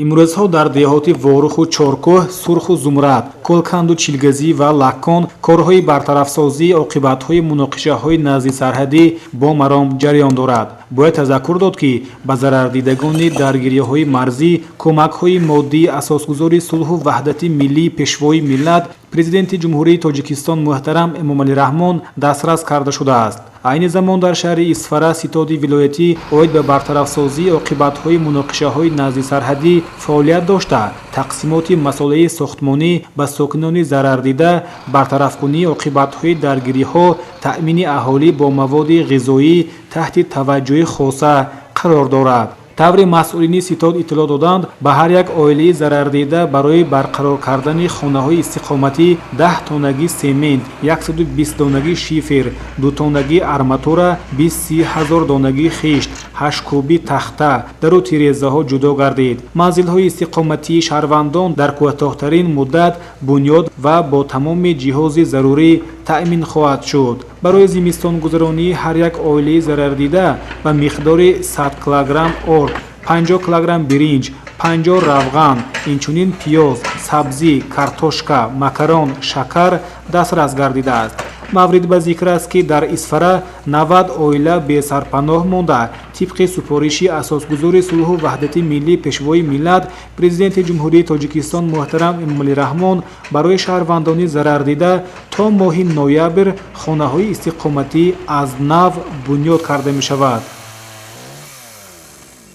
Имрӯзҳо дар деҳоти Воруху Чоркӯҳ, Сурху Зумрад, Кӯлканду Чилгазӣ ва Лаккон корҳои бартарафсозии оқибатҳои муноқишаҳои наздисарҳадӣ бо маром ҷараён дорад. Бояд тазаккур дод, ки ба зарардидагони даргириҳои марзӣ кӯмакҳои моддии асосгузори сулҳу ваҳдати миллӣ, Пешвои миллат, Президенти Ҷумҳурии Тоҷикистон муҳтарам Эмомалӣ Раҳмон дастрас карда шудааст. Айни замон дар шаҳри Исфара ситоди вилоятӣ оид ба бартарафсозии оқибатҳои муноқишаҳои наздисарҳадӣ фаъолият дошта, тақсимоти масолеҳи сохтмонӣ ба сокинони зарардида, бартарафкунии оқибатҳои даргириҳо, таъмини аҳолӣ бо маводи ғизоӣ таҳти таваҷҷӯҳи хоса қарор дорад. Тавре масъулини ситод иттилоъ доданд, ба ҳар як оилаи зарардида барои барқарор кардани хонаҳои истиқоматӣ 10 тоннагӣ семент, 120 донагӣ шифер, 2 тоннагӣ арматура, 20-30 ҳазор донагӣ хишт, 8 куби тахта, дару тирезаҳо ҷудо гардид. Манзилҳои истиқоматии шаҳрвандон дар кӯтоҳтарин муддат бунёд ва бо тамоми ҷиҳози зарурӣ таъмин хоҳад шуд. Барои зимистонгузаронии ҳар як оилаи зарардида ба миқдори 100 килограмм орд, 50 килограмм биринҷ, 50 равған, инчунин пиёз, сабзӣ, картошка, макарон, шакар дастрас гардидааст. Маврид ба зикр аст, ки дар Исфара 90 оила бесарпаноҳ монда, тибқи супориши асосгузори сулҳу ваҳдати миллӣ, Пешвои миллат, Президенти Ҷумҳурии Тоҷикистон муҳтарам Эмомалӣ Раҳмон барои шаҳрвандони зарардида то моҳи ноябр хонаҳои истиқоматӣ аз нав бунёд карда мешавад.